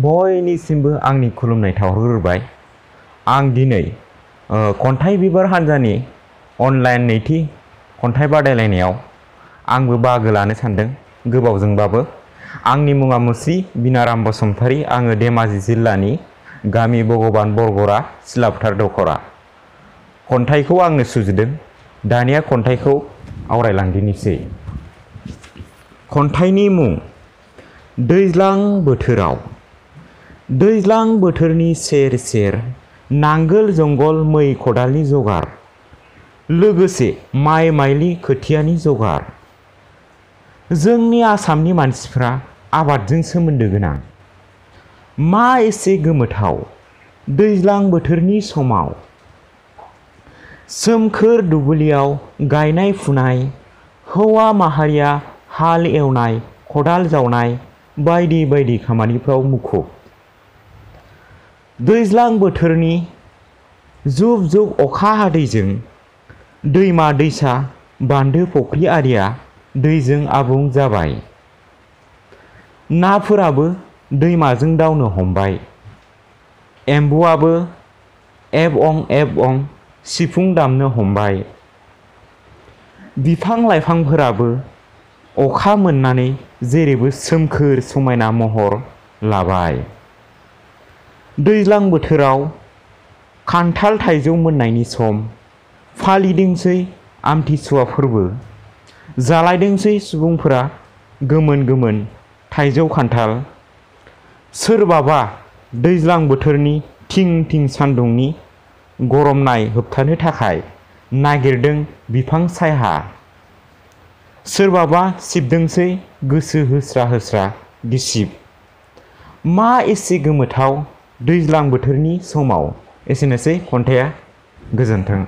बयनिसिमबो आंनि खुलुमनाय थाहरग्रोबाय। आं दिनै खन्थाइ बिबार हान्जानि अनलाइन नैथि खन्थाइ बादायलायनायाव आंबो बाहागो लानो सानदों, गोबावजोंबाबो। आंनि मुङा मुस्रि बिनाराम बसुमतारी। आङो धेमाजि जिल्लानि गामि भगबान बरगरा सिलाफोथार दखरा। खन्थाइखौ आंनो सुजुदों। दानिया खन्थाइखौ आवरायलांदिनिसै। खन्थाइनि मुं दैज्लां बोथोराव। दैज्लां बोथोरनि सेर सेर नांगोल जंगल मै खदालनि जगार, लोगोसे माइ माइलि खोथियानि जगार। जोंनि आसामनि मानसिफ्रा आबादजों सोमोन्दो गोनां। मा एसे गोमोथाव दैज्लां बोथोरनि समाव, सोमखोर दुब्लियाव गायनाय फुनाय, हौवा माहारिया हाल एवनाय, खदाल जावनाय बायदि बायदि खामानिफ्राव मुखुब। दैज्लां बोथोरनि जुब जुब अखा हादैजों दैमा दैसा बान्दो फुख्रि आरिया दैजों आबुं जाबाय। नाफोराबो दैमाजों दावनो हमबाय। एम्बुआबो एब अं सिफुं दामनो हमबाय। बिफां लाइफांफोराबो अखा मोननानै जेरैबो सोमखोर समायना महर लाबाय। दैज्लां बोथोराव खान्थाल थाइजौ मोननायनि सम, फालिदोंसै आमथिसुवा फोरबो, जालायदोंसै सुबुंफोरा गोमोन गोमोन थाइजौ खान्थाल। सोरबाबा दैज्लां बोथोरनि थिं थिं सान्दुंनि गरमनाय होबथानो थाखाय नागिरदों बिफां सायहा। सोरबाबा सिबदोंसै गोसो होस्रा होस्रा गिसिब। मा एसे गोमोथाव दैज्लां बोथोरनि समाव। एसेनोसै खन्थाइया। गोजोन्थों।